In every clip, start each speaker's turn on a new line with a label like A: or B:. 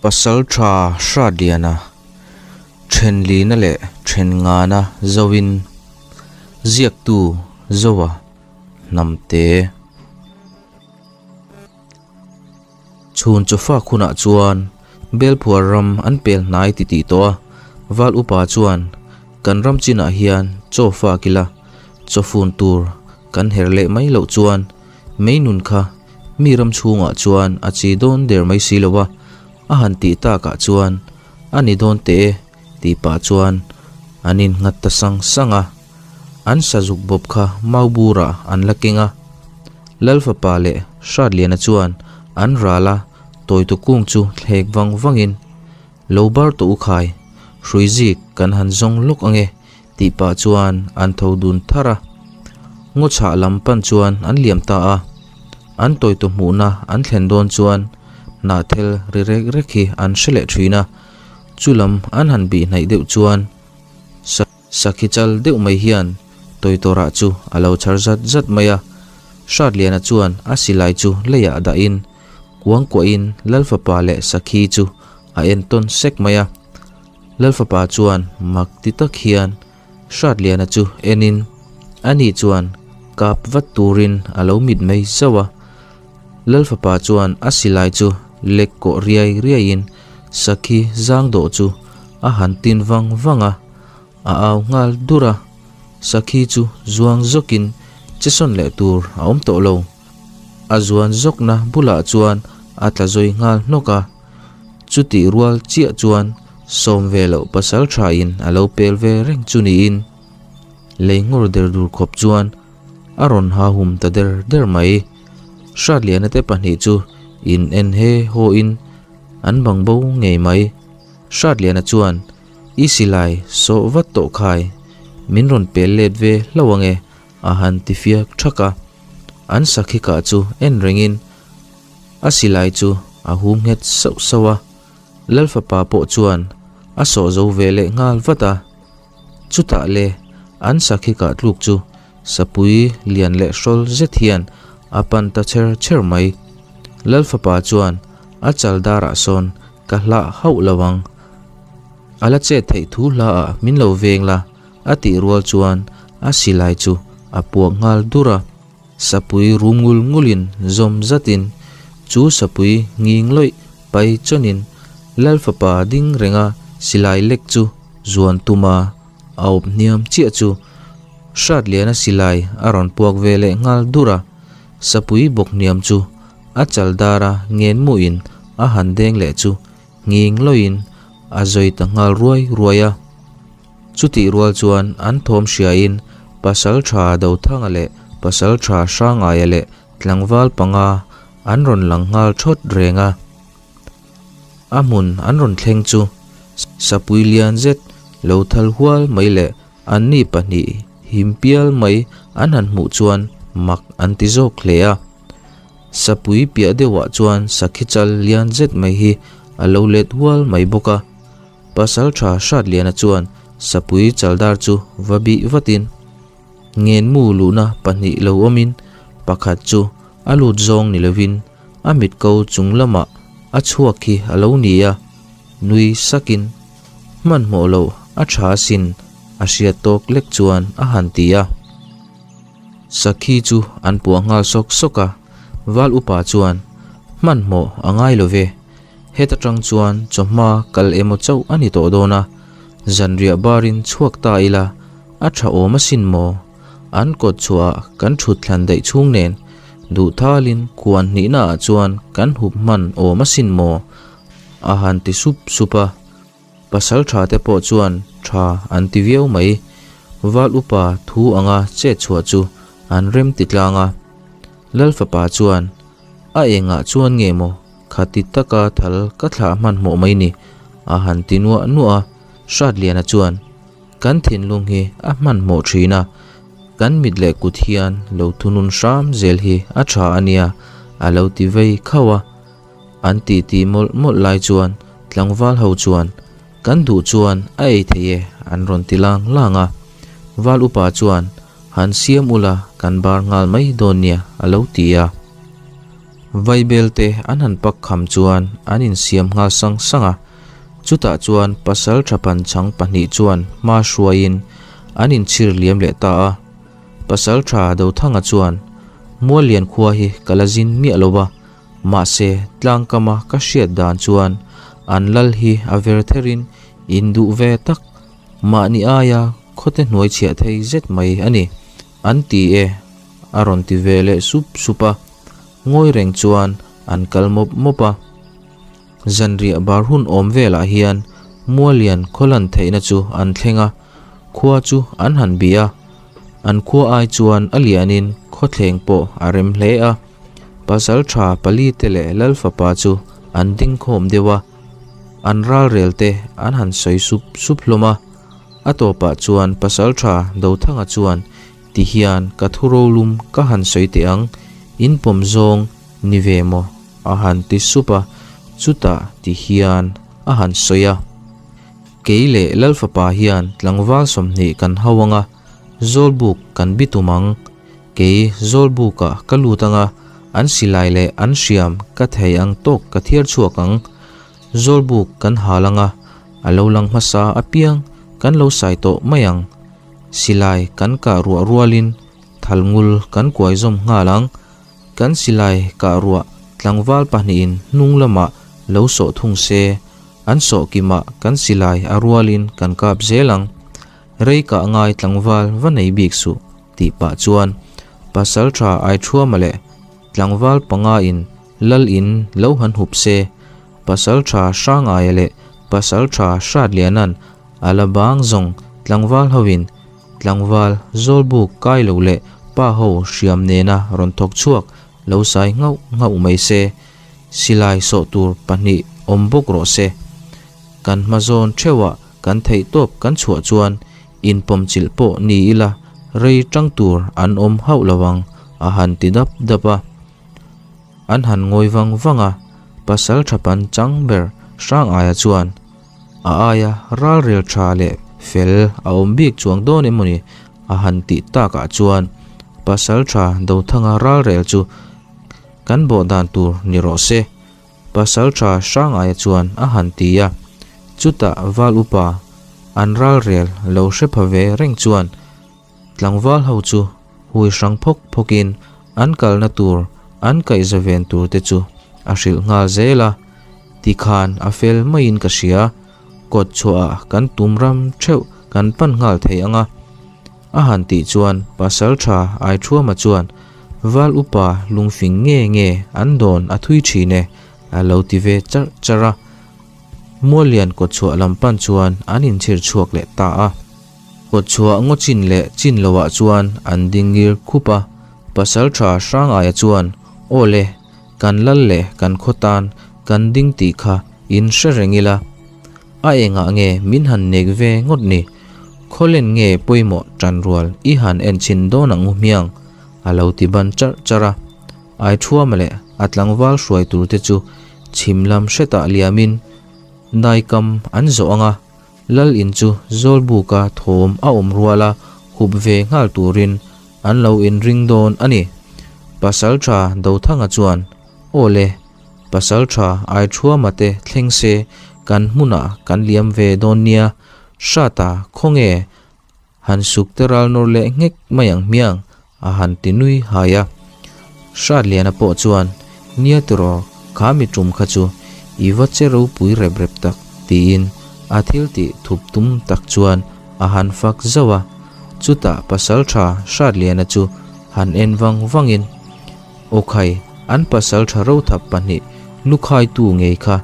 A: Pasalṭha Hratliana, Ṭhenlina leh Ṭhenngana Zoin, Ziaktu Zoa Hnamte. Chhun chawfak hunah chuan Belphuar ram an pel hnai titih tawh a, Val upa chuan kan ram chinah hian chaw fak ila, chawfun tur kan her leh mai loh chuan mei nun kha mi ram chhungah chuan a chi dawn der mai si lo a, a han tih takah chuan a ni dawn teh e tih pah chuan an innghat ta sang sang a, an sazuk bawp kha mau burah an la keng a. Lal fapa leh Hratliana chuan an ral a, tawitu kung chu thlek vang vangin, Lo bar tawh u khai, hrui zik kan han zawng lawk ange tih pah chuan an tho dun thar a. Ngaw chhah lam pan chuan an liam ta a. An tawitu hmuhna an thlen dawn chuan hnahthel ri rek rek hi an hre leh thin a. Chu lam an han bih hnaih deuh chuan sakhi chal deuh mai hian tawitawrah chu a lo chhar zat zat mai a. Hratliana chuan a silai chu leiah dahin kuangkuahin Lalfapa leh sakhi chu a entawn sek mai a. Lalfapa chuan mak ti tak hian Hratliana chu enin ani chuan kap vat turin a lo mit mai zauh a. Lalfapa chuan a silai chu lek kawh riai riaiin sakhi zang dawh chu a han tin vang vang a, a au nghal dur a. Sakhi chu zuang zawkin che sawn leh tur a awm tawh lo. A zuan zawkna bulah chuan a tla zawi nghal hnawk a. Chutih rual chiah chuan sawm ve loh pasal thain a lo pel ve reng chu niin lei nghawr der dur khawp chuan a rawn ha hum ta der der mai. Hratliana te pahnih chu in en he haw in an bang bo ngei mai. Hratliana chuan I silai sawh vat tawh khai, min rawn pel let ve hlauh ange a han ti fiak thak a. An sakhi kah chu en rengin A silai chu a hum nghet sauh sauh a, Lalfapa pawh chuan a sawh zo ve leh nghal vat a. Chutah le an sakhi kah tluk chu sapui lian leh hrawl zet hian a pan ta cher cher mai. Lalfapa chuan a chal darah sawn ka hlah hauh lo ang, a la chet theih thu hla ah min lo veng la a tih rual chuan a silai chu a puak nghal dur a. Sapui rum ngul ngulin zawm zatin chu sapui nghing lawih pai chawnin Lal fapa ding renga silai lek chu zuan tuma a awp hniam chiah chu Hratliana silai a rawn puak ve leh nghal dur a, sapui bawk hniam chu a chal dara ngen muhin a han deng leh chu nghing lawhin a zawi ta nghal ruai ruai a. Chutih rual chuan an thawm hriain Pasalṭha Dothanga leh Pasalṭha Hrangaia leh tlangval panga an rawn lang nghal thawt reng a. A hmun an rawn thleng chu sapui lian zet lo thal hual mai leh anni pahnih him pial mai an han hmuh chuan mak an ti zawk hle a. Sapui piah deuhah chuan sakhi chal lian zet mai hi a lo let hual mai bawk a. Pasalṭha Hratliana chuan sapui chaldar chu va bih vatin ngenmu luhna pahnih lo awmin pakhat chu a lut zawng ni lovin a mitko chung lamah a chhuak hi a lo ni a, nui sakin hmanhmawh loh a ṭha asin a hriat tawk lek chuan a han ti a. Sakhi chu an puah nghal sawk sawk a, Val upa chuan hmanhmawh a ngai lo ve. Heta tang chuan chawhma kal emaw chauh a ni tawh dawn a, zanriah barin chhuak ta ila a tha awm asin maw? An kawt chhuah kan thut thlan daih chhung nen duh thalin kuan hnihna ah chuan kan hup hman awm asin maw? A han ti sup sup a. Pasal tha te pawh chuan tha an ti viau mai. Val upa thu anga chet chhuah chu an rem ti tlang a. Lal fapa chuan a engah chuan nge maw? Khati taka thal ka thlah hmanhmawh mai ni, a han ti nuah nuah a. Hratliana chuan, Kan thinlung hi a hmanhmawh thin a, kan mit leh kut hian lo thunun hram zel hi a tha a nia, a lo ti vei khauh a. An titi mawlh mawlh lai chuan tlangval ho chuan, Kan duh chuan a ei thei e, an rawn ti lang lang a. Val upa chuan, Han siam ula kan bar nghal mai dawn nia, a lo ti a. Vaibel te an han pak kham chuan an insiam nghal sang sang a, chutah chuan pasaltha panchang pahnih chuan hma hruaiin an inchhir liam leh ta a. Pasaltha Dothanga chuan, Muallian khua hi ka la zin miah lo va, mahse tlangkama ka hriat dan chuan an lal hi a ver therin induh ve tak mahni aia khawte hnuai chhiah thei zet mai a ni. An ti e, a rawn ti ve leh sup sup a, ngawi reng chuan an kal mawp mawp a. Zanriah bar hun awm velah hian Mualian khawlan theihna chu an thleng a, khua chu an han bih a. An khua ai chuan a lianin khawthleng pawh a rem hle a. Pasaltha pali te leh Lalfapa chu an ding khawm deuh a, an ralrel te an han sawi sup sup hlawm a. A tawpah chuan Pasaltha Dothanga chuan ti hian ka thu rolum ka han sawi teh ang, in pawm zawng ni ve maw? a han ti sup a, chutah ti hian a han sawi a. Kei leh Lalfapa hian tlangval 20 kan hau ang a, Zawlbuk kan bi tum ang. Kei Zawlbukah ka lut ang a, an silai leh an hriam ka thei ang tawk ka thiar chhuak ang. Zawlbuk kan hal ang a, a lo lang hmasa apiang kan lo sai tawh mai ang. Silai kan kah ruah rualin thalngul kan kuai zawm nghal ang. Kan silai kah ruah tlangval pahnihin hnung lamah lo sawh thung se, an sawh kimah kan silai a rualin kan kap zel ang. Rei kah ngai tlangval va nei bik suh tih pah chuan Pasaltha Aithuama leh tlangval panga in Lal in lo han hup se, Pasaltha Hrangaia leh Pasaltha Hratliana'n a la bang zawng tlangval hoin tlangval Zawlbuk kai lo leh pa ho hriam nena rawn thawk chhuak lo sai nghauh nghauh mai se, silai sawh tur pahnih awm bawk rawh se. Kan hma zawn theuhah kan theihtawp kan chhuah chuan inpawmchilh pawh ni ila rei tang tur an awm hauh lo ang a han ti dap dap a. An han ngawi vang vang a, pasal tha pan chang ber Hrangaia chuan a aia ralrel tha leh fel a awm bik chuang dawn em mawni a han tih takah chuan pasal tha Dothanga ralrel chu kan bawh dan tur ni rawh se pasal tha Hrangaia chuan a han ti a, chutah Val upa an ralrel lo hre pha ve reng chuan Tlangval ho chu hui hrang phawk phawkin an kalna tur an kaihza ven tur te chu a hrilh nghal zel a, tikhan a fel maiin ka hria, kawt chhuahah kan tum ram theuh kan pan nghal thei ang a. A han tih chuan Pasaltha Aithuama chuan Val upa lungfing nge nge an dawn a thui thin e a lo ti ve charh charh a. Muallian kawtchhuah lam pan chuan an inchhir chhuak leh ta a. Kawtchhuah ngaw chin leh chin loah chuan an ding ngir khup a, Pasaltha Hrangaia chuan, Aw le, kan lal leh kan khaw tan kan ding tih kha in hre reng ila, a engah nge min han nek ve ngawt ni? Khawlen nge pawimawh tanrual i han en chhin dawn ang u hmiang? a lo ti ban charh charh a. Aithuama leh a tlangval hruai tur te chu chhim lam hretah liamin daikam an zawh ang a, Lal in chu Zawlbuka thawm a awm rual a hup ve nghal turin an lo inring dawn a ni. Pasaltha Dothanga chuan, Aw le, Pasaltha Aithuama te thleng se kan hmunah kan liam ve dawn nia, Hrata khawnge Han suk te ral nawr leh nghek mai ang hmiang, a han ti nui hai a. Hratliana pawh chuan, Nia tiraw, kha mi tum kha chu i va che ropui rep rep tak, tiin a thil tih thup tum tak chuan a han fak zauh a. Chutah pasaltha Hratliana chu han en vang vangin, Aw khai, an pasaltha rothap pahnih lukhaitu ngei kha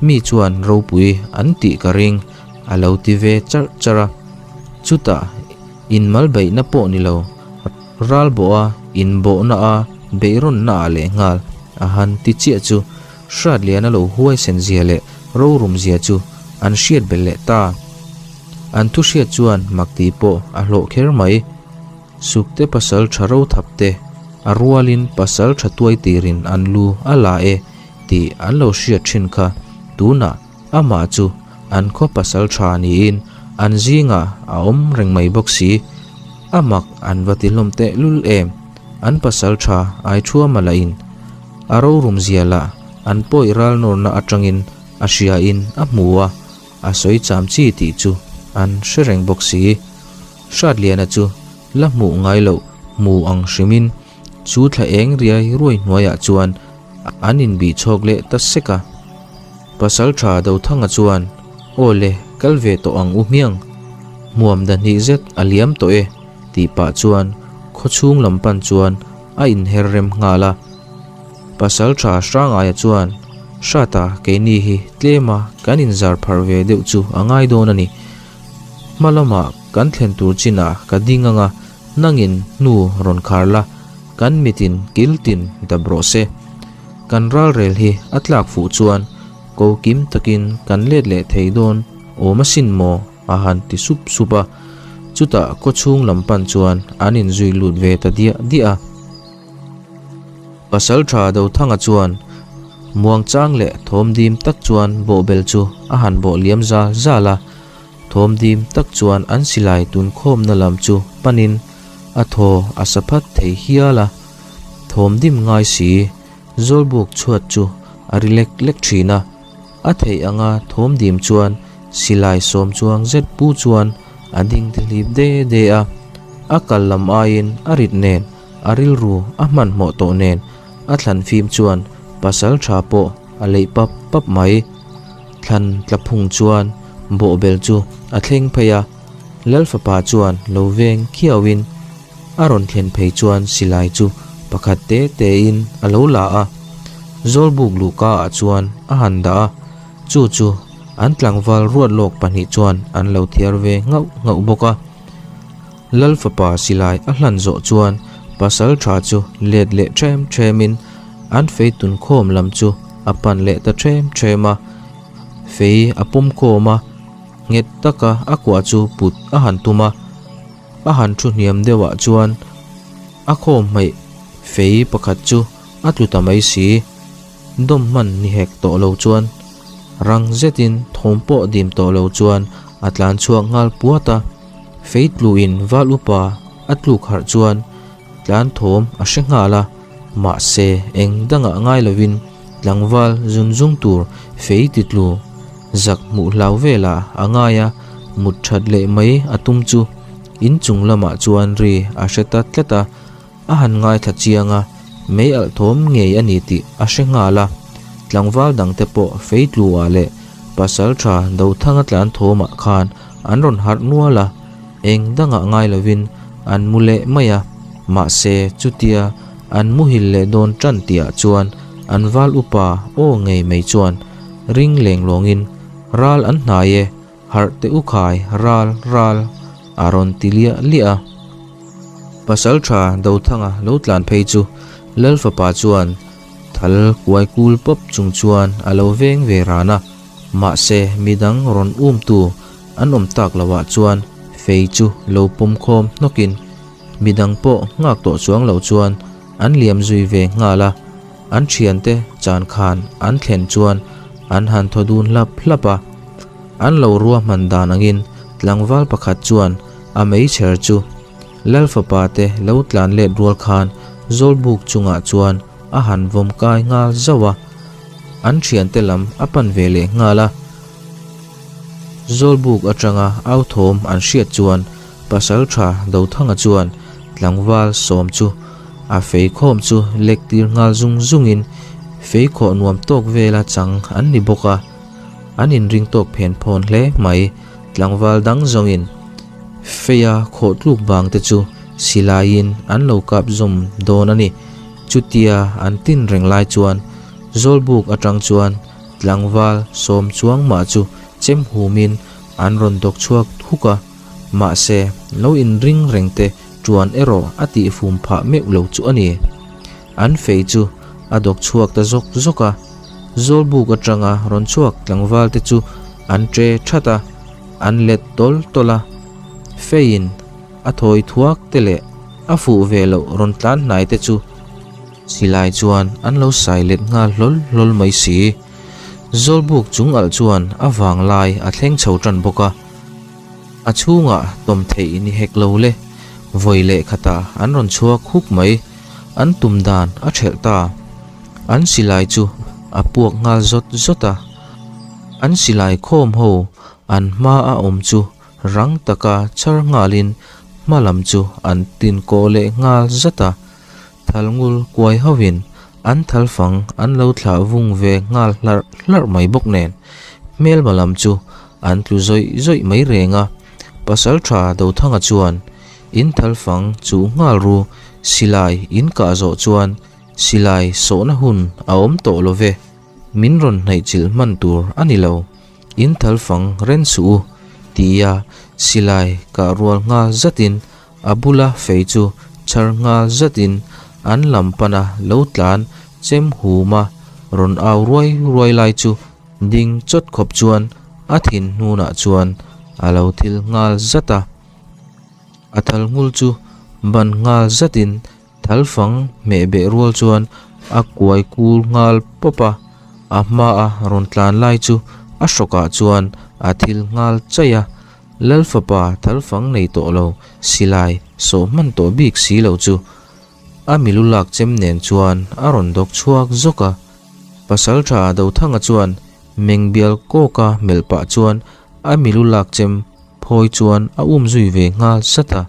A: mi chuan ropui an tih ka ring, a lo ti ve charh charh a. Chutah inmal beihna pawh ni lo, ral bawha inbawhna a beihrawnna ah leh nghal a han ti chiah chu Hratliana lo huaisen zia leh rorum zia chu an hriat belh leh ta. An thu hriat chuan mak tih pawh a hlawh kher mai. Sukte pasal tha rothap te a rualin pasal tha tuai tirin an lu a la e tih an lo hriat thin kha tunah Amah chu an khaw pasal tha niin an zingah a awm reng mai bawk si. A mak an va ti hlawm teh lul em? An pasal tha Aithuama lahin A rorum zia lah an pawi ral nawrna atangin a hria in a hmu a, a sawi cham chi tih chu an hre reng bawk si. Hratliana chu la hmuh ngai loh hmu ang hrimin chu thla eng riai ruai hnuaiah chuan an inbih chhawk leh ta sek a. Pasaltha Dothanga chuan, Aw le, kal ve tawh ang u hmiang. Hmuam da hnih zet a liam tawh e, tih pah chuan khawchhung lam pan chuan a inher rem nghal a. Pasaltha Hrangaia chuan, Hrata keini hi tlema kan inzar pharh ve deuh chu a ngai dawn a ni. Hma lamah kan thlen tur chinah ka ding anga nangin hnu rawn khar la, kan mitin kiltin dap rawh se. Kan ralrel hi a tlak fuh chuan ko kim takin kan let leh thei dawn awm asin maw? a han ti sup sup a. Chutah khawchhung lam pan chuan an inzui lut ve ta diah diah a. Pasalṭha Dothanga chuan muangchang leh thawmdim tak chuan bawhbel chu a han bawh liam zal zal a. Thawmdim tak chuan an silai tunkhawmna lam chu panin a thaw a sa phat thei hial a. Thawmdim ngai si, Zawlbuk chhuat chu a ri lek lek thin a. A theih anga thawmdim chuan silai sawm chuang zet pu chuan a ding ti hlip de de a. A kal lam aiin a rit nen, a rilru a hmanhmawh tawh nen a thlan fim chuan pasal tha pawh a leih pap pap mai. Thlan tla phung chuan bawhbel chu a thleng phei a, Lal fapa chuan lo veng khiauin a rawn thlen phei chuan silai chu pakhat te tein a lo la a, Zawlbuk luhka ah chuan a han dah a, chu chu an tlangval ruat lawk pahnih chuan an lo thiar ve nghauh nghauh bawk a. Lal fapa silai a hlan zawh chuan pasal tha chu let leh ṭhem ṭhemin an fei tun khawm lam chu a pan leh ta ṭhem ṭhem a, fei a pawm khawm a, nghet taka a kuah chu put a han tum a, a han thu hniam deuhah chuan a khawm hmaih fei pakhat chu a tlu ta mai si. Dawm hman ni hek tawh lo chuan rang zetin thawm pawh dim tawh lo chuan a tlan chhuak nghal puat a. Fei tluin val upa a tluk harh chuan tlan thawm a hre nghal a, mahse eng dangah ngai lovin tlangval zun zung tur fei ti tlu zak hmuh hlau velah a ngai a, mut that leh mai a tum chu inchung lamah chuan ri a hre ta tlat a. A han ngaithla chiang a, mei alh thawm ngei a ni tih a hre nghal a. Tlangval dangte pawh Feitlu-ah leh Pasalṭha Dothanga tlan thawmah khan an rawn harh nual a, eng dangah ngai lovin an mu leh mai a. Mahse, chutia an muhil leh dawn ṭan tihah chuan an val upa aw ngei mai chuan ring leng lawngin, Ral an hnai e, Harh teh u khai, ral, ral, a rawn ti liah liah a. Pasalṭha Dothanga lo tlan phei chu Lal fapa chuan thal kuai kul pawp chung chuan a lo veng ve ran a, mahse midang rawn umtu an awm tak loah chuan fei chu lo pawm khawm hnawkin midang pawh nghak tawh chuang lo chuan an liam zui ve nghal a, an thiante chan khan an thlen chuan an han thaw dun hlap hlap a. An lo ruahman dan angin tlangval pakhat chuan a meichher chu Lal fapa te lo tlan let rual khan Zawlbuk chungah chuan a han vawm kai nghal zauh a, an thiante lam a pan ve leh nghal a. Zawlbuk atanga au thawm an hriat chuan Pasaltha Dothanga chuan tlangval sawm chu a fei khawm chu lek tir nghal zung zungin fei khawh nuam tawk vela chang an ni bawk a, an inring tawk phen phawn hle mai. Tlangval dang zawngin feia khawh tluk vang te chu silaiin an lo kap zawm dawn a ni. Chutia an tin reng lai chuan Zawlbuk atang chuan tlangval sawm chuang mah chu chem humin an rawn dawk chhuak huk a. Mahse, lo inring reng te ṭuan erawh a tihfum phah meuh lo chu a ni. An fei chu a dawk chhuak ta zawk zawk a, Zawlbuk aṭanga rawn chhuak tlangval te chu an ṭe ṭhat a, an let tawl tawl a. Feiin a thawi thuak te leh a fuh ve loh rawn tlan hnai te chu silai chuan an lo sai let nghal hlawl hlawl mai si. Zawlbuk chung alh chuan a vanglai a thleng chho ṭan bawk a. A chhungah tawm theih ni hek lo le, vawi leh khatah an rawn chhuak huk mai, an tum dan a thelh ta. An silai chu a puak nghal zawt zawt a, an silai khawm ho an hma a awm chu rang taka chhar nghalin hma lam chu an tin kawh leh nghal zat a. Thalngul kuai hovin an thalfang an lo thlah vung ve nghal hlarh hlarh mai bawk nen hmelma lam chu an tlu zawih zawih mai reng a. Pasaltha Dothanga chuan in thalfang chuh nghal ru silai in kah zawh chuan Silai sawhna hun a awm tawh lo ve, min rawn hnaihchilh hman tur a ni lo, in thalfang ren suh u, tia silai kah rual nghal zatin a bula fei chu chhar nghal zatin an lam pana lo tlan chem huma rawn au ruai ruai lai chu ding chawt khawp chuan a thin hnunah chuan a lo thil nghal zat a. A thal nghul chu ban nghal zatin Thalfang hmeh beh rual chuan a kuai kul nghal pawp a, a hmaa rawn tlan lai chu a hrawkah chuan a thil nghal chaih a. Lalfapa thalfang nei tawh lo silai sawh hman tawh bik si lo chu a milu lak chem nen chuan a rawn dawk chhuak zawk a. Pasaltha Dothanga chuan mengbial kawka melh pah chuan a milu lak chem phawi chuan a um zui ve nghal sat a.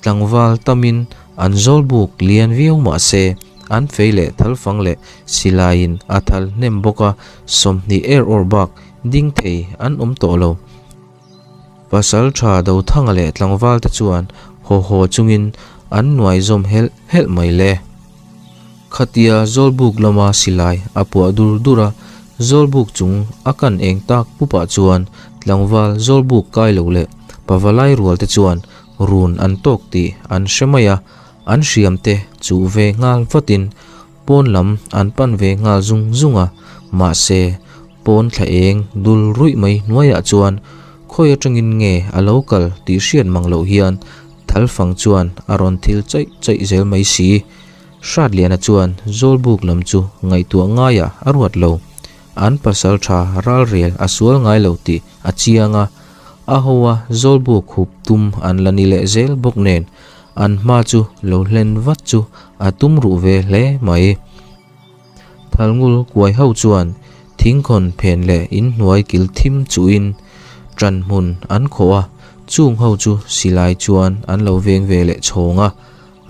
A: Tlangval tamin an zawlbuk lian viau mah se, an fei leh thalfang leh silaiin a thal hnem bawk a, 20 er awr bak ding thei an awm tawh lo. Pasal tha Dothanga leh tlangvalte chuan haw haw chungin an nuai zawm helh helh mai le. Khatia zawlbuk lama silai a puah dur dur a, zawlbuk chung a kan eng tak pupah chuan tlangval zawlbuk kai lo leh pavalai rualte chuan run an tawk tih an hre mai a, an hriam te chuh ve nghal vatin pawn lam an pan ve nghal zung zung a, mahse pawn thla eng dul ruih mai hnuaiah chuan khawi atangin nge a lo kal tih hriat mang loh hian thalfang chuan a rawn thil chaih chaih zel mai si. Hratliana chuan Zawlbuk lam chu ngaihtuah ngaiah a ruat lo. An pasal tha ralrel a sual ngai lo tih a chiang a, a hoa Zawlbuk hup tum an la ni leh zel bawk nen an hma chu lo hlen vat chu a tum ruh ve hle mai. Thalngul kuai ho chuan thingkhawn phen leh inhnuai kil thim chuhin ṭan hmun an khawh a, chung ho chu silai chuan an lo veng ve leh chhawng a.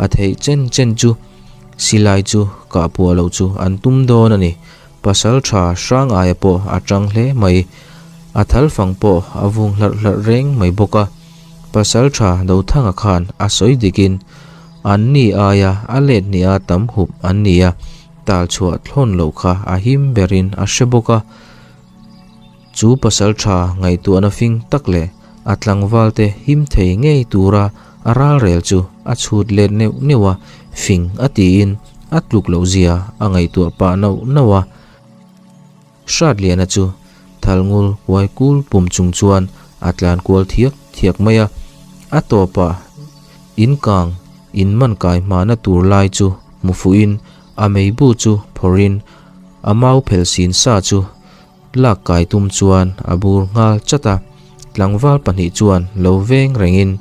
A: A theih chen chen chu silai chu kah puah loh chu an tum dawn a ni. Pasal tha hrang aia pawh a tang hle mai. A thal fang pawh a vung hlarh hlarh reng mai bawk a. Pasal tha Dothanga khan a sawi dikin an ni aia a let hniha tam hup an ni a, tal chhuah thlawn loh kha a him berin a hre bawk a. Chu pasal tha ngaihtuahna fing tak leh a tlangvalte him thei ngei tura a ralrel chu a chhut let neuh neuh a, fing a tiin a tluk loh zia a ngaihtuah pah nauh nauh a. Hratliana chu thalngul kuai kul pum chung chuan a tlan kual thiak thiak mai a, a tawpah in kang in man kai hmahna tur lai chu hmu fuhin a meibu chu phawrhin a mau phel sin sa chu Lak kai tum chuan a bur nghal chat a, tlangval pahnih chuan lo veng rengin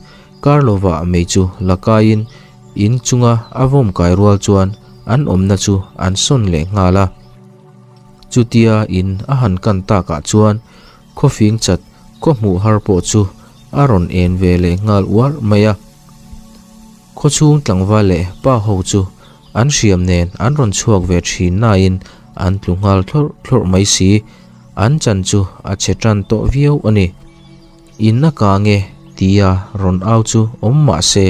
A: kar lovah mei chu la kaiin in chunga a vawm kai rual chuan an awmna chu an sawn leh nghal a. Chutia in a han kan takah chuan khawfing chat khaw hmuh har pawh chu a rawn en ve leh nghal uar mai a. Khawchhung tlangval leh pa ho chu An hriam nen an rawn chhuak ve thin nain an tlu nghal thlawrh thlawrh mai si, an chan chu a chhe tan tawh viau a ni. In a kang e tia rawn au chu awm mah se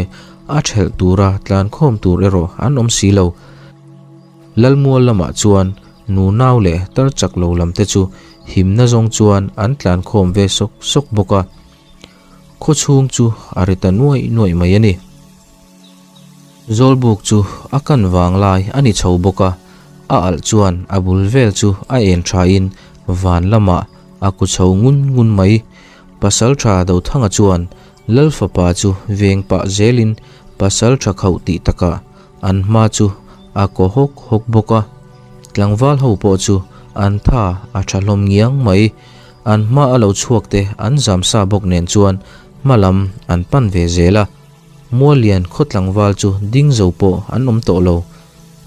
A: a thelh tura tlan khawm tur erawh an awm si lo. Lalmual lamah chuan nu nau leh tar chak lo lam te chu himna zawng chuan an tlan khawm ve sawk sawk bawk a. Khawchhung chu a ri ta nuaih nuaih mai a ni. Zawlbuk chu a kan vang lai a ni chho bawk a, a alh chuan a bul vel chu a en thain van lamah a ku chho ngun ngun mai. Pasaltha Dothanga chuan Lal fapa chu veng pah zelin pasaltha khauh tih takah an hma chu a kaw hawk hawk bawk a. Tlangval ho pawh chu an tha a tha hlawm ngiang mai. An hma a lo chhuak te an zam sa bawk nen chuan hma lam an pan ve zel a. Muallian khaw tlangval chu ding zo pawh an awm tawh lo.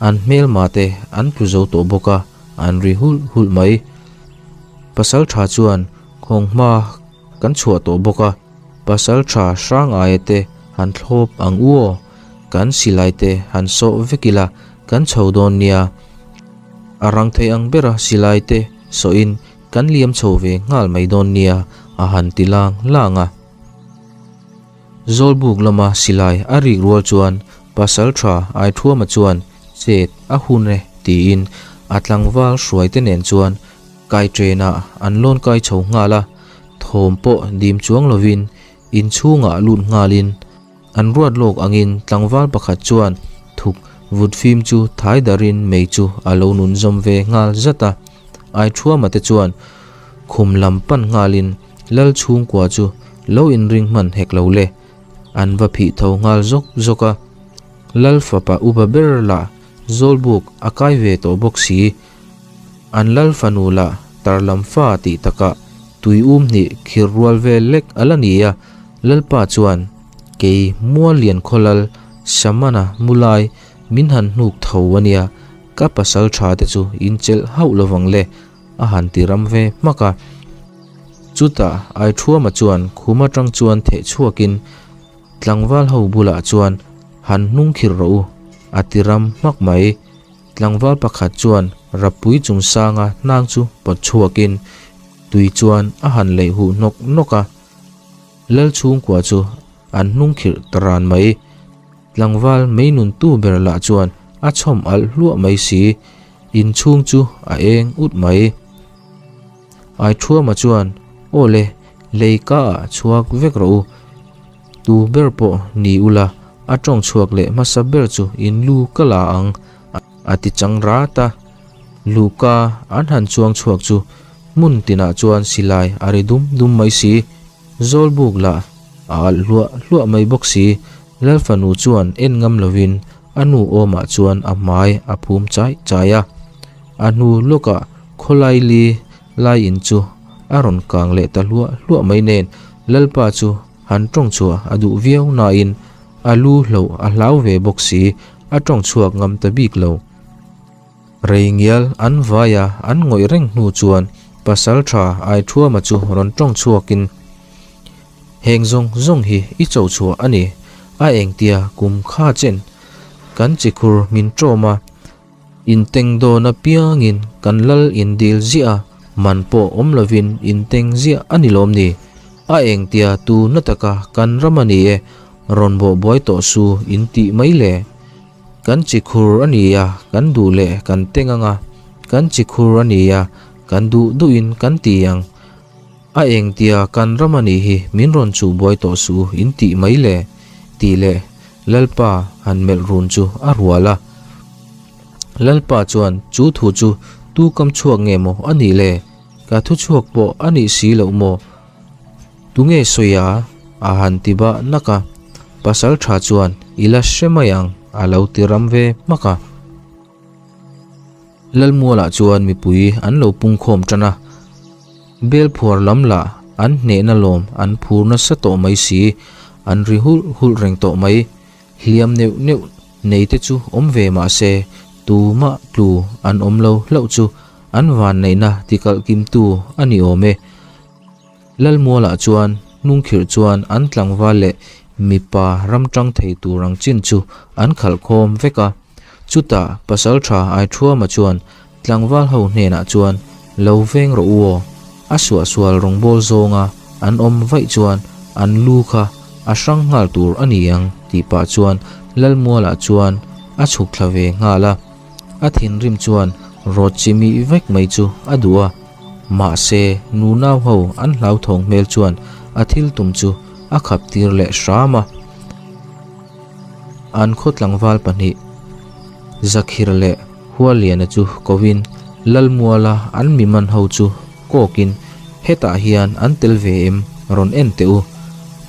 A: An hmelma te an tlu zo tawh bawk a, an ri hulh hulh mai. Pasaltha chuan khawnghma kan chhuah tawh bawk a, Pasaltha Hrangaia te han thlawp ang u aw, kan silai te han sawh vek ila kan chho dawn nia. A rang thei ang bera silai te sawhin kan liam chho ve nghal mai dawn nia a han ti lang lang a. Zawlbuk lama silai a rik rual chuan Pasaltha Aithuama chuan chet a hun e tiin a tlangval hruaite nen chuan Kaitrenah an lawn kai chho nghal a, thawm pawh dim chuang lovin inchhungah lut nghalin an ruat lawk angin tlangval pakhat chuan thuk vut fim chu thai darin mei chu a lo nun zawm ve nghal zat a. Aithuama te chuan khum lam pan nghalin Lal chhungkua chu lo inring hman hek lo le, an va phih tho nghal zawk zawk a. Lal fapa upa ber lah Zawlbuk a kai ve tawh bawk si. An lal fanu lah tarlam fa tih takah tui um hnih khir rual vel lek a la ni a, Lalpa chuan kei Muallian khawlal Samana mulai min han hnuk tho a nia, ka pasal tha te chu in chelh hauh lovang le a han ti ram ve hmak a. Chutah Aithuama chuan khum atang chuan theh chhuakin tlangval ho bulah chuan han hnung khirh rawh u a ti ram hmak mai. Tlangval pakhat chuan Rappui chungsanga hnang chu pawt chhuakin tui chuan a han leih huh nawk nawk a. Lal chhungkua chu an hnung khirh ta ran mai. Tlangval mei nuntu ber lah chuan a chhawm alh hluah mai si. Inchhung chu a eng ut mai. Aithuama chuan, Aw le, lei ka ah chhuak vek rawh u. Tu ber pawh ni ula, a tawng chhuak leh hmasa ber chu in lu ka la ang, a ti chang rat a. Luka an han chuang chhuak chu hmun tinah chuan silai a ri dum dum mai si. Zawlbuk lah a alh hluah hluah mai bawk si. Lalfanu chuan en ngam lovin a nu awmah chuan a hmai a phum chai chai a. A hnu lawkah khawlai li lai in chu a rawn kang leh ta hluah hluah mai nen Lalpa chu han tawng chhuah a duh viau nain a lu hloh a hlau ve bawk si, a tawng chhuak ngam ta bik lo. Rei ngial an vai a, an ngawih reng hnu chuan pasal tha Aithuama chu rawn tawng chhuakin, Heng zawng zawng hi i cho chhuah a ni, a engtia kum kha chen kan chikhur min tawm a, Inteng dawn apiangin kan lal indil ziah a, man pawh awm lovin inteng ziah a ni lawm ni? A engtia tu na taka kan ram a ni e, rawn bawh buai tawh su in tih mai le? Kan chi khur a ni a, kan duh leh kan teng ang a, kan chi khur a ni a, kan duh duhin kan ti ang. A engtia kan ram a nih hi min rawn chuh buai tawh su in tih mai le? Tih leh Lalpa han melh run chu a rual a. Lalpa chuan chu thu chu tu kam chhuak nge maw a nih le? Ka thu chhuak pawh a nih si loh maw? Tunge sawi a? A han ti bah nak a. Pasal tha chuan i la hre mai ang a lo ti ram ve hmak a. Lalmualah chuan mipui an lo pungkhawm tan a. Belphuar lam lah an hnehna lawm an phur nasa tawh mai si, an ri hulh hulh reng tawh mai. Hliam neuh neuh nei te chu awm ve mah se, tumah tlu an awm lo hlauh chu an vanneihna tikalh kimtu a ni awm e. Lalmualah chuan hnungkhirh chuan an tlangval leh mipa ram tang thei tur ang chin chu an khalh khawm vek a. Chutah Pasaltha Aithuama chuan tlangval ho hnenah chuan lo veng rawh u aw, a suahsual rawngbâwl zawnga an awm vaih chuan an lu kha a hrang nghal tur a ni ang tih pah chuan Lalmualah chuan a chhuk thla ve nghal a. A thinrim chuan rawt chi mih vek mai chu a duh a. Mahse, nunau ho an hlauthawng hmel chuan a thil tum chu a khap tir leh hram a. An khaw tlangval pahnih Zakhir leh Hualiana chu kovin Lalmuala an mi man ho chu kawkin hetah hian an tel ve em rawn en teh u.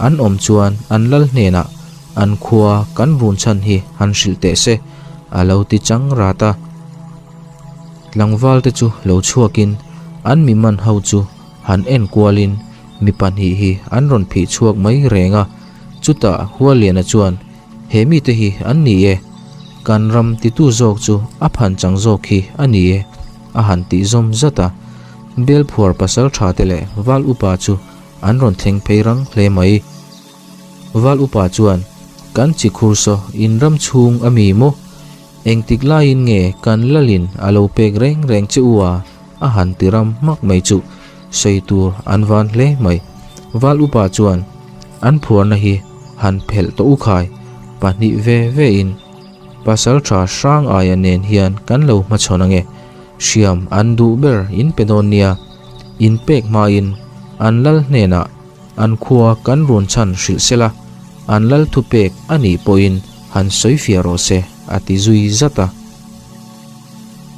A: An awm chuan an lal hnenah an khua kan run chhan hi han hrilh teh se a lo ti chang rat a. Tlangval te chu lo chhuakin an mi man ho chu han en kualin mi pahnih hi an rawn phih chhuak mai reng a, chutah Hualiana chuan he mite hi an ni e. Kan ram titu zawk chu a phan chang zawk hi a ni e, a han tih zawm zat a. Belphuar pasal tha te leh Val Upa chu an rawn thleng phei rang hle mai. Val Upa chuan, Kan chi khur saw in ram chhung a mi maw? Engtik laiin nge kan lalin a lo pek reng reng che u a? A han ti ram hmak mai chuh, sawi tur an van hle mai. Val Upa chuan an phuarna hi han phelh tawh u khai, pahnih ve ve in pasal tha hrang aia nen hian kan lo hmachhawn ange, hriam an duh ber in pe dawn nia, in pek hmain an lal hnenah an khua kan run chhan hrilh sela, an lal thupek a nih pawhin han sawi fiah rawh se a ti zui zat a.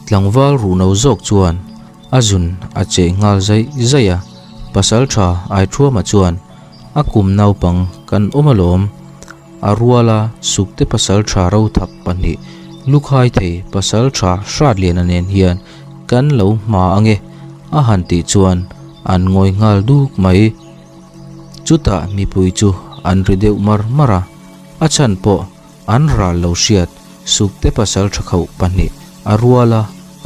A: Tlangval ruhno zawk chuan a zun a cheh nghal zaih zaih a, Pasaltha Aithuama chuan a kum naupang kan awm alawm, a ruala sukte pasaltha rothap pahnih lukhai thei pasaltha Hratliana nen hian kan lo hma ange a han tih chuan an ngawi nghal duk mai. Chutah mipui chu an ri deuh mar mar a, a chhan pawh An ral lo hriat Sukte pasal tha khauh pahnih a rual a,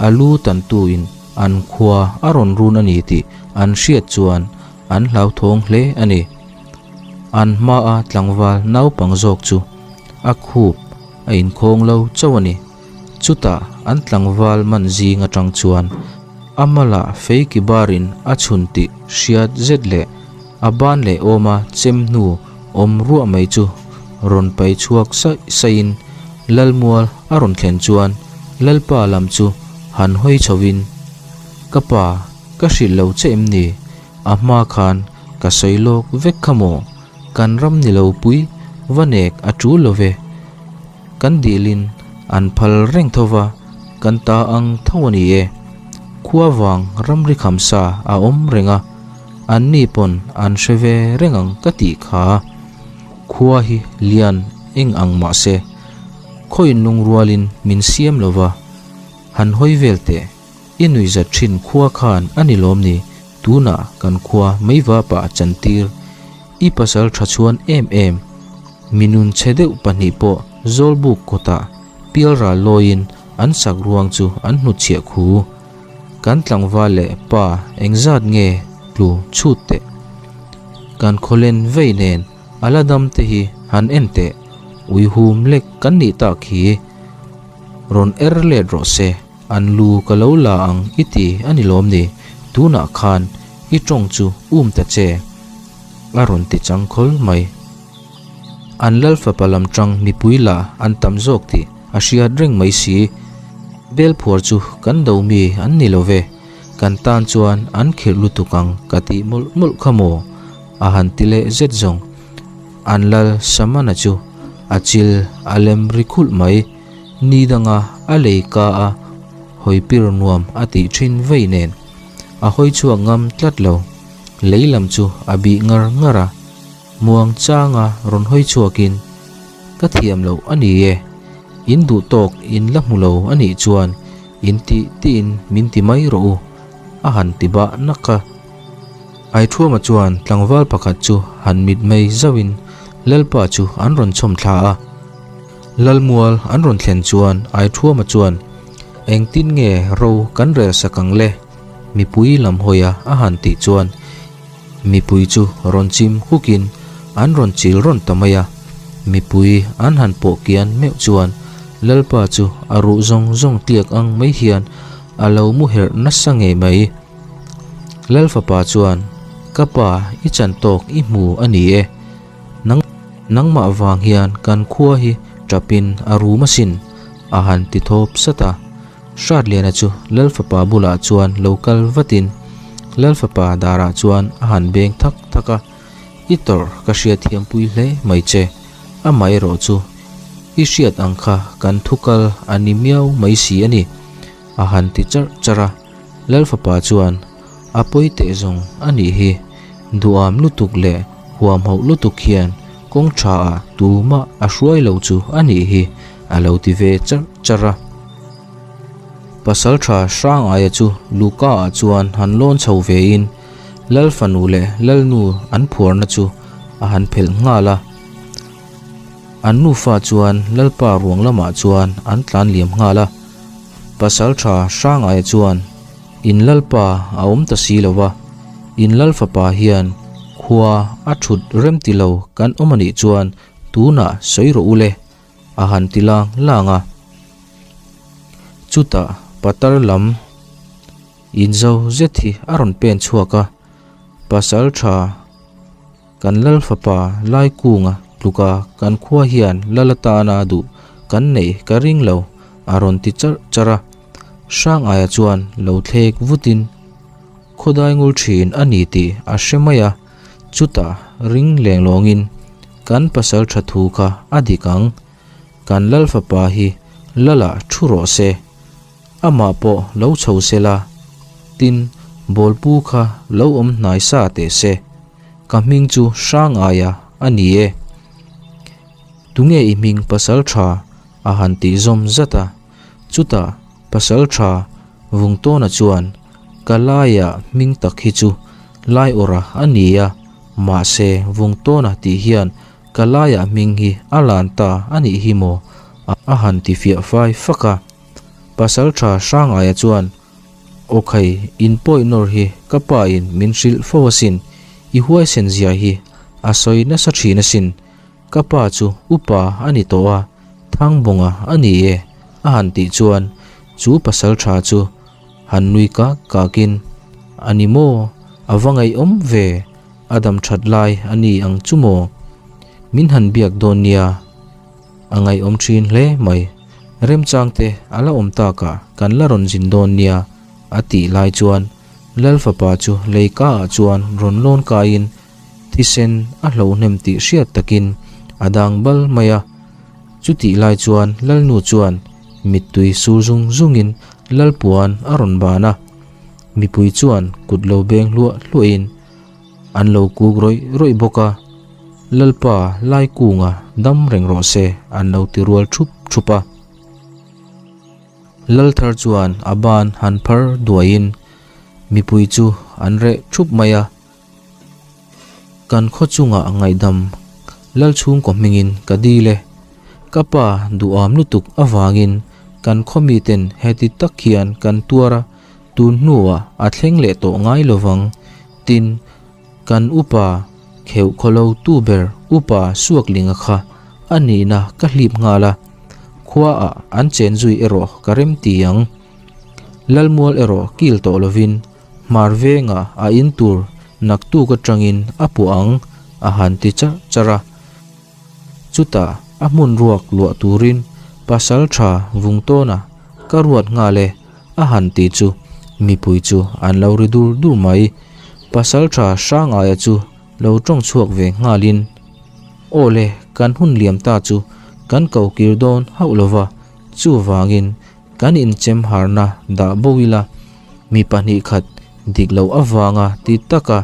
A: a lu tantuin an khua a rawn run a ni tih an hriat chuan an hlauthawng hle a ni. An hmaa tlangval naupang zawk chu a khup a inkhawng lo chauh a ni. Chutah an tlangval man zing atang chuan a mala fei ki barin a chhun tih hriat zet leh A ban leh awma chem hnu awm ruah mai chu rawn pai chhuak saih saihin Lalmual a rawn thlen chuan Lalpa lam chu han hawi chhoin, Ka pa, ka hrilh lo che em ni? A hma khan ka sawi lawk vek kha maw? Kan ram ni lo pui va nek a tul lo ve. Kan dilin an phal reng tho va, kan ta ang tho a ni e. Khua vang ramri khamsa a awm reng a. An ni pawn an hre ve reng ang ka tih kha. Khua hi lian eng ang mah se, khawiin lungrualin min siam lo va, han hawi vel teh, i nuihzat thin khua khan a ni lawm ni, tunah kan khua meiva pah chantir, i pasal tha chhuan em em, mi nun chhe deuh pahnih pawh Zawlbuk kawtah pialral lawiin an sak ruang chu an hnutchhiah khu. Kan tlangval leh pa engzat nge tlu chhut teh? Kan khawlen vei nen a la dam te hi han en teh, uihum lek kan nih tak hi. Rawn er let rawh se, an lu ka lo la ang i ti a ni lawm ni, tunah khan i tawng chu um ta che, a rawn ti chang khawl mai. An lal fapa lam tang mipui la an tam zawk tih a hriat reng mai si. Belphuar chu kan do mi an ni lo ve, kan tan chuan an khirh lutuk ang ka tih mawlh mawlh kha maw? A han ti leh zet zawng. An lal Samana chu a chil a lem ri khulh mai. Ni danga a lei ka a hawi pir nuam a tih thin vei nen a hawi chhuak ngam tlat lo. Lei lam chu a bih ngar ngar a. Muang changa rawn hawi chhuakin, Ka thiam loh a ni e, in duh tawk in la hmu lo a nih chuan in tih tiin min ti mai rawh u, a han ti bah nak a. Aithuama chuan tlangval pakhat chu han mitmei zauhin Lalpa chu an rawn chhawm thla a. Lalmual an rawn thlen chuan Aithuama chuan, Engtin nge ro kan rel sak ang le? Mipui lam hawia a han tih chuan, Mipui chu rawn chim hukin an rawn chil rawn ta mai a, mipui an han pawh kian meuh chuan Lalpa chu a ruh zawng zawng tliak ang mai hian a lo mu herh nasa ngei mai. Lal fapa chuan, Ka pa, i chan tawk i hmu a ni e. Nang, nangmah vang hian kan khua hi tapin a rum asin, a han ti thawp sat a. Hratliana chu Lal fapa bulah chuan lo kal vatin Lal fapa darah chuan a han beng thak thak a, I tawrh ka hriatthiampui hle mai che, amaherawh chu i hriat ang kha kan thu kal a ni miau mai si a ni, a han ti charh charh a. Lal fapa chuan a pawi teh zawng a nih hi, duham lutuk leh huamhauh lutuk hian kawng tha ah tumah a hruai lo chu a nih hi, a lo ti ve charh charh a. Pasaltha Hrangaia chu Luka ah chuan han lawn chho ve in Lal fanu leh Lalnu an phuarna chu a han phelh nghal a. An nufa chuan Lalpa ruang lamah chuan an tlan liam nghal a. Pasalṭha Hrangaia chuan, In Lalpa a awm ta si lo va, in Lal fapa hian khua a ṭhut rem ti lo kan awm a nih chuan tunah sawi rawh u le, a han ti lang lang a. Chutah patar lam inzo zet hi a rawn pen chhuak a, Pasalṭha. Kan Lal fapa Laikunga tluka kan khua hian Lal atana duh kan neih ka ring lo, a rawn ti charh charh a. Hrangaia chuan lo thlek vutin khawdai ngul thin a ni tih a hre mai a, chutah ring leng lawngin kan pasal tha thu kha a dik ang, kan Lal fapa hi Lalah thu rawh se. Amah pawh lo chho se la, tin, bawlpu kha lo awm hnai sa teh se. Ka hming chu Hrangaia a ni e. Tunge i hming pasal tha? a han tih zawm zat a. Chutah pasal tha Vungtawna chuan, Ka laia hming tak hi chu Laiawrha a ni a, mahse Vungtawna tih hian ka laia hming hi a lan ta a nih hi maw? a han ti fiah fai fak a. Pasalṭha Hrangaia chuan, Aw khai, in pawi nawr hi ka pa in min hrilh fo asin, i huaisen zia hi a sawi nasa ṭhin asin, ka pa chu upa a ni tawh a, Thangbawnga a ni e, a han tih chuan chu pasalṭha chu han nui kak kakin, A ni maw, a va ngaihawm ve, a dam ṭhat lai a ni ang chu maw? Min han biak dawn nia. A ngaihawm thin hle mai. Remchang te a la awm tak a, kan la rawn zin dawn nia, a tih lai chuan Lal fapa chu leika ah chuan rawn lawn kaiin thisen a hlohnem tih hriat takin a dang bal mai a. Chutih lai chuan Lalnu chuan mittui sur zung zungin Lalpuan a rawn ban a. Mipui chuan kut lo beng hluah hluahin An lo kuk rawih rawih bawk a, Lalpa Laikunga dam reng rawh se an lo ti rual thup thup a. Lalthar chuan a ban han phar duaiin mipui chu an reh thup mai a, Kan khaw chungah ngaihdam Lalchhungkaw hmingin ka dil e. Ka pa duham lutuk avangin kan khaw miten heti tak hian kan tuar a, Tun hnuah a thleng leh tawh ngai lovang. Tin, kan upa kheuh khawlo tu ber Upa Suaklinga kha a nihna ka hlip nghal a, khuaah an chen zui erawh ka rem ti ang. Lalmual erawh kil tawh lovin hmar vengah a in tur naktuk atangin a puah ang a han ti charh charh a. Chutah a hmun ruak luah turin pasal tha Vungtawna ka ruat nghal e a han ti chu mipui chu an lo ri dur dur mai. Pasal tha Hrangaia chu lo tawng chhuak ve nghalin, Aw le, kan hun liam ta chu kan ko kir dawn hauh lova, chuvangin kan inchem harna dah bo ila, mi pahnih khat dik loh avanga ti taka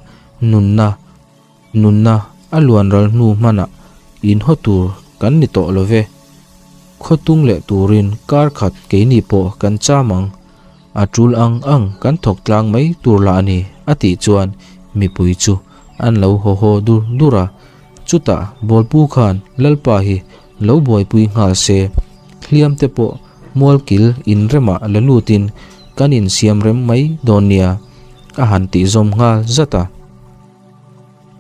A: nunna Nunna a luan ral hnu hmanah in haw tur kan ni tawh lo ve. Khaw tung leh turin kar khat keini pawh kan cham ang. A tul ang ang kan thawk tlang mai tur lah a ni, a tih chuan mipui chu an lo haw haw dur dur a. Chutah Bawlpu khan Lalpa hi lo buaipui nghal se, hliam te pawh mualkil inremah la lutin kan insiam rem mai dawn nia, a han tih zawm nghal zat a.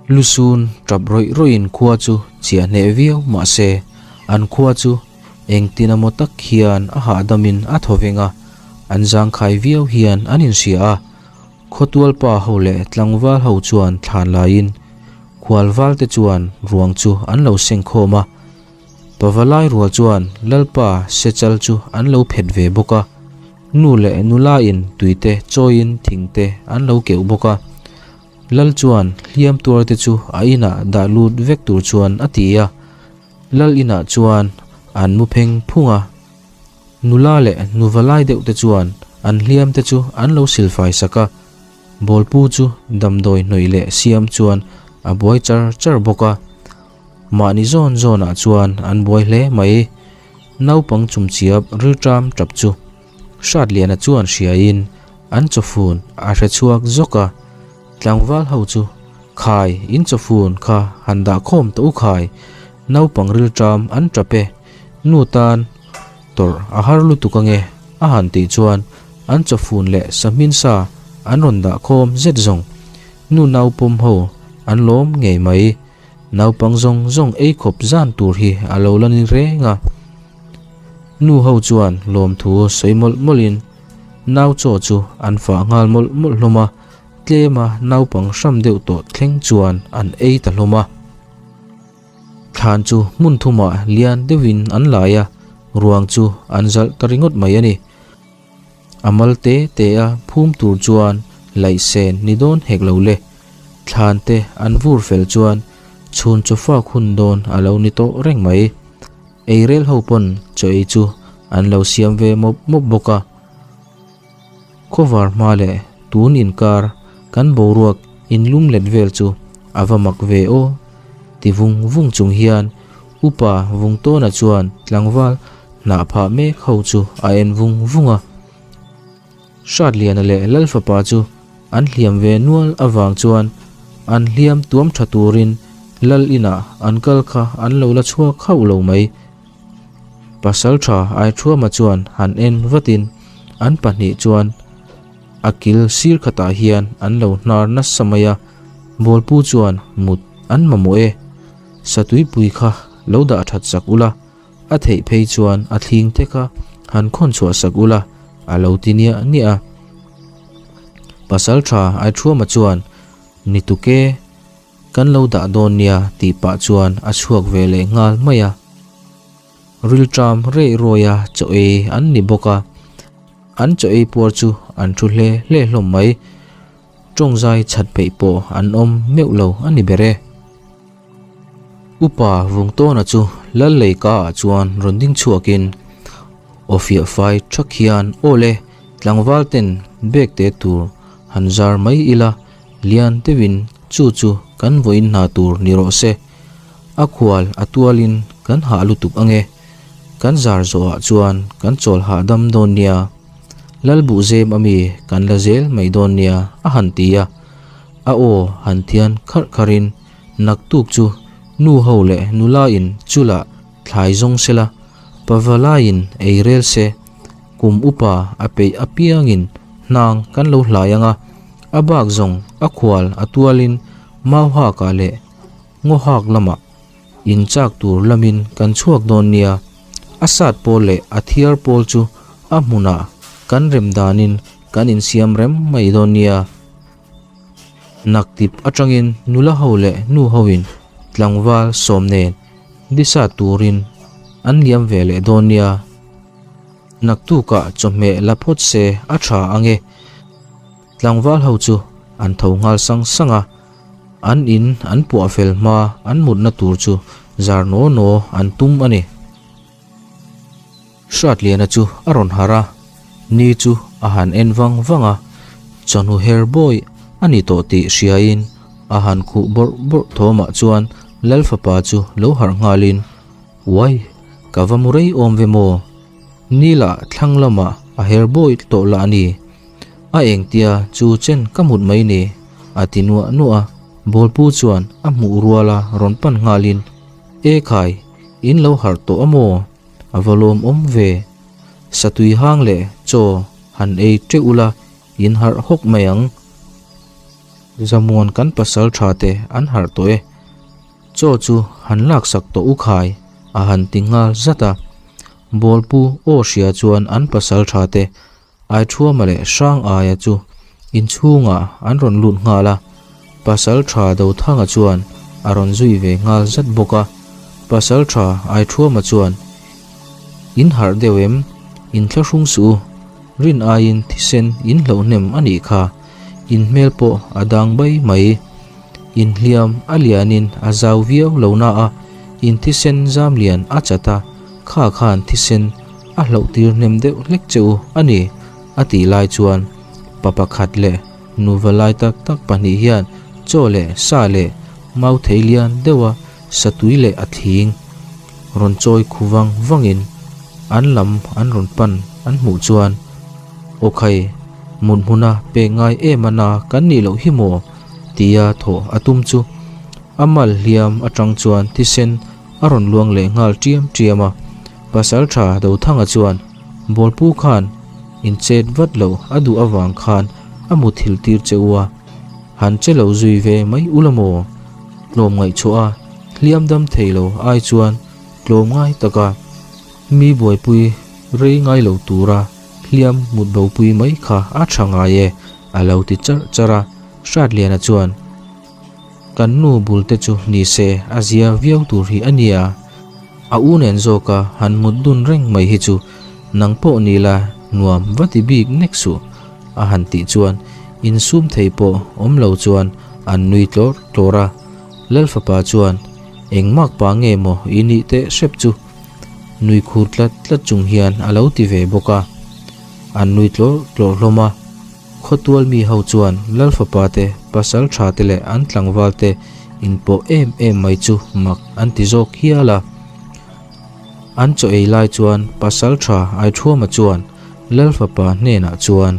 A: Lusun tap rawih rawih in khua chu chiah hneh viau mahse an khua chu engtin emaw tak hian a hahdam in a thaw veng a, an zangkhai viau hian an inhria a. Khawtual pa ho leh tlangval ho chuan thlan laiin khualval te chuan ruang chu an lo seng khawm a. Pavalai rual chuan Lalpa sechal chu an lo phet ve bawk a. Nu leh nula in tuite chawiin thingte an lo keuh bawk a. Lal chuan hliam tuar te chu a inah dah lut vek tur chuan a ti a, Lal inah chuan an mu pheng phung a. Nula leh nuva lai deuh te chuan an hliam te chu an lo silfai sak a, Bawlpu chu damdawi hnawih leh siam chuan a buai char char bawk a. Mahni zawn zawnah chuan an buai hle mai. Naupang chumchiap rilṭam tap chu Hratliana chuan hriaiin an chawfun a hre chhuak zawk a, tlangval ho chu, Khai, in chawfun kha han dah khawm tawh u khai. Naupang rilṭam an ṭap e, nu tan tawrh a har lutuk ange a han tih chuan an chawfun leh sahmin sa an rawn dah khawm zet zawng. Nu naupawm ho an lawm ngei mai. Naupang zawng zawng ei khawp zan tur hi a lo la ni reng a. Nu ho chuan lawmthu sawi mawlh mawlhin nau chaw chu an fah nghal mawlh mawlh hlawm a, tlema naupang hram deuh tawh thleng chuan an ei ta hlawm a. Thlan chu hmun thumah lian deuhin an lai a, ruang chu an zalh ta ringawt mai a ni. A mal te te a phum tur chuan laih sen ni dawn hek lo le. Thlan te an vur fel chuan chhun chaw fak hun dawn a lo ni tawh reng mai. Eirel ho pawn chaw ei chu an lo siam ve mawp mawp bawk a. Khawvar hma leh tun inkar kan boruak inlum let vel chu a va mak ve aw ti vung vung chung hian Upa Vungtawna chuan tlangval hnah phah mek ho chu a en vung vung a. Hratliana leh Lalfapa chu an hliam ve nual avang chuan an hliam tuam tha turin Lal inah an kal kha an lo la chhuak hauh lo mai. Pasaltha Aithuama chuan han en vatin an pahnih chuan a kil sir khatah hian an lo hnar nasa mai a, Bawlpu chuan mut an mamawh e, Satuipui kha lo dah that sak ula, a theih phei chuan a thling te kha han khawn chhuah sak ula a lo ti niah niah a. Pasaltha Aithuama chuan ni tuke Kan lo dah dawn nia tih pah chuan a chhuak ve leh nghal mai a. Rilṭam rei rawia chaw ei an ni bawk a, an chaw ei puar chu an thu hle hle hlawm mai. Tawngzai chhat peih pawh an awm meuh lo a ni ber e. Upa Vungtawna chu Lalleika ah chuan rawn ding chhuakin aw fiah fai thak hian aw le tlangval ten bag te tur han zar mai ila Lian deuhin chu chu kan vawiin hna tur ni rawh se. A khual a tualin kan hah lutuk ange. Kan zar zawhah chuan kan chawl hahdam dawn nia. Lalbuhzem ami kan la zel mai dawn nia a han ti a. A aw han thian kharh kharhin naktuk chu nu ho leh nula in chulah thlai zawng sela, pavalaiin ei rel se, kum upa a peih apiangin hnang kan lo hlai ang a. A bak zawng a khual a tualin mau hakah leh ngaw hak lamah in chak tur lamin kan chhuak dawn nia. A sat pawl leh a thiar pawl chu a hmunah kan rem danin kan insiam rem mai dawn nia. Naktip atangin nula ho leh nu hoin tlangval sawm nen disa turin an liam ve leh dawn nia. Naktukah chawhmeh la phawt se a tha ang e. Tlangval ho chu an tho nghal sang sang a, an in an puah fel hma an mutna tur chu zar naw naw an tum a ni. Hratliana chu a rawn harh a, ni chu a han en vang vang a, chawhnu her bawi a ni tawh tih hriain a han khuh bawrh bawrh thawmah chuan Lalfapa chu lo harh nghalin, Uai, ka va mu rei awm ve maw? Ni lah thlang lamah a her bawi tawh lah a ni. A engtia chu chen ka mut mai ni, a ti nuah nuah a. Bawlpu chuan a hmuh ruala rawn pan nghalin, E khai, in lo harh tawh a maw? A va lawm awm ve. Satui hang leh chaw han ei teuh ula, in harh hawk mai ang. Zamuan kan pasal tha te an harh tawh e. Chaw chu han laksak tawh u khai, a han ti nghal zat a. Bawlpu aw hria chuan an pasal tha te Aithuama leh Hrang Aia chu inchhungah an rawn lut nghal a, pasal tha Dothanga chuan a rawn zui ve nghal zat bawk a. Pasal tha Aithuama chuan, In harh deuh em? In thlahrung suh u, rin aiin thisen in hloh hnem a nih kha, in hmel pawh a dang bai mai. Inhliam a lianin a zau viau lo na a, in thisen zam lian a chat a, kha khan thisen a hloh tir hnem deuh hlek che u a ni, a tih lai chuan pa pakhat leh nuva lai tak tak pahnih hian chaw leh sa leh mau thei lian deuha satui leh a thing rawn chawi khu vang vangin an lam an rawn pan an hmuh chuan Aw khai, mut hmuna pek ngai em a na kan nih loh hi maw? tia thawh a tum chu a mal hliam atang chuan thisen a rawn luang leh nghal ṭiam ṭiam a. Pasalṭha Dothanga chuan Bawlpu khan in chet vat loh a duh avang khan a muthilh tir che u a, han che lo zui ve mai ula maw? Tlawm ngaihchhuah a hliam dam thei lo ai chuan tlawm ngai taka mi buaipui rei ngai lo tura hliam mut bopui mai kha a tha ngai e, a lo ti charh charh a. Hratliana chuan, Kan nu bul te chu ni se a zia viau tur hi a nia. A u nen zawka han mut dun reng mai hi chu nang pawh ni la nuam va ti bik nek suh, a han tih chuan insum thei pawh awm lo chuan an nui tlawr tlawr a. Lalfapa chuan, Engmak pa nge maw i nih teh hrep chu? Nui khur tlat tlat chung hian a lo ti ve bawk a. An nui tlawr tlawr hlawm a. Khawtual mi ho chuan Lalfapa te, pasal tha te leh an tlangval te inpawh em em mai chu mak an ti zawk hial a. An chaw ei lai chuan pasal tha Aithuama chuan Lalfapa hnenah chuan